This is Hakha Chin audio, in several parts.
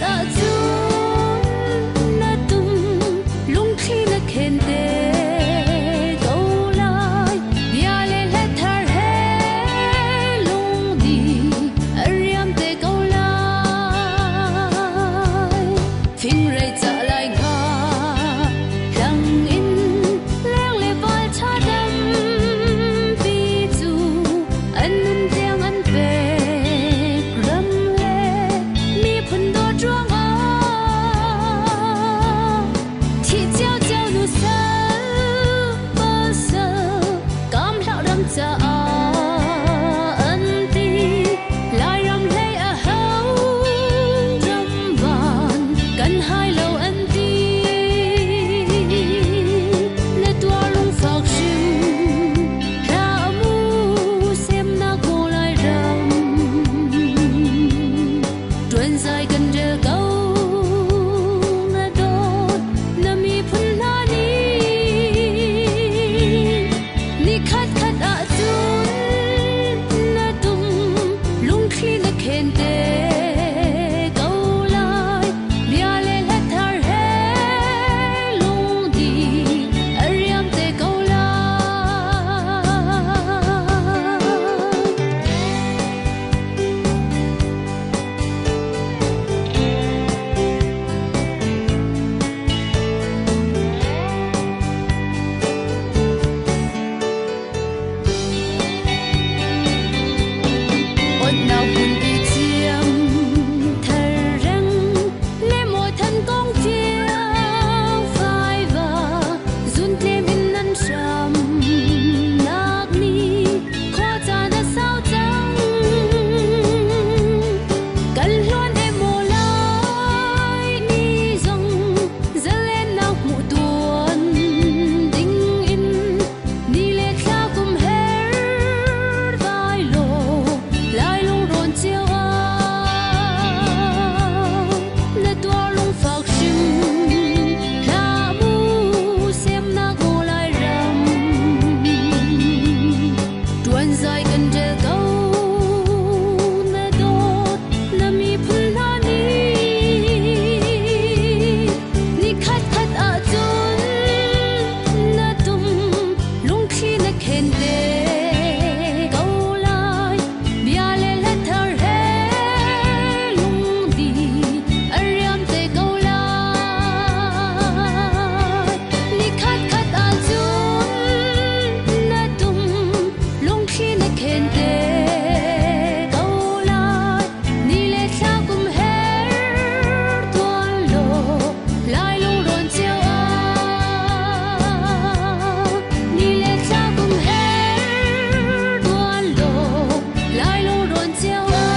khat ahcun na tum lungthli na khen te ko lai. Bia le hla thar he lungdi a riam te ko lai. Fingrei ca lai hnga hlang in leng le val ṭha tampi cu an nun tiang an pek. Ram le miphun dawt ruangah thih ciocio nu sal pasal kam hlah ram caah an ti. Lairam hlei a ho ram van kan hai lo an ti. Na tuar lungfak hrim hlah mu semnak maw Lairam. Tuan zai kan rel ko na dawt na miphun hna nih. Ni khat khat ahcun na tum lungthli na khen te ko lai. Bia le hla thar he lungdi a riam te ko lai. Otnak hmun i thiam thar reng le maw than kong fiang faiva zun tlem in nan hram nak ni khua caan a sau cang. Kan hluan e maw lai ni zong zalennak hmuh tuan ding in ni le thla kum her vai law lai lungrawn cio ah na tuar lungfak hrim hlah mu semnak maw Lairam. Tuan zai kan rel ko na dawt na miphun hna nih. Ni khat khat ahcun na tum lungthli na khen te ko lai. Bia le hla thar he lungdi a riam te ko lai. Ni khat khat ahcun na tum lungthli na khen te ko lai. Ni le thla kum her tuan law lai lungrawn cio ah. Ni le thla kum her tuan law lai lungrawn cio ah.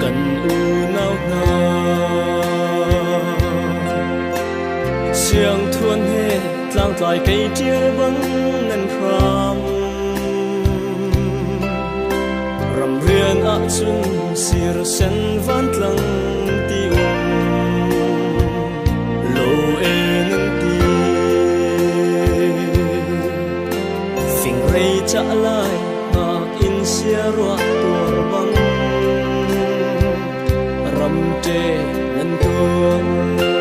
Kan unau hna. Tlangtlai kei ṭial bang nan hram. Ramrian ahcun sirsen vantlang ti um lo e nan ti. Fingrei cah lai hngak in siaruah tuar bang ramte nan tuar.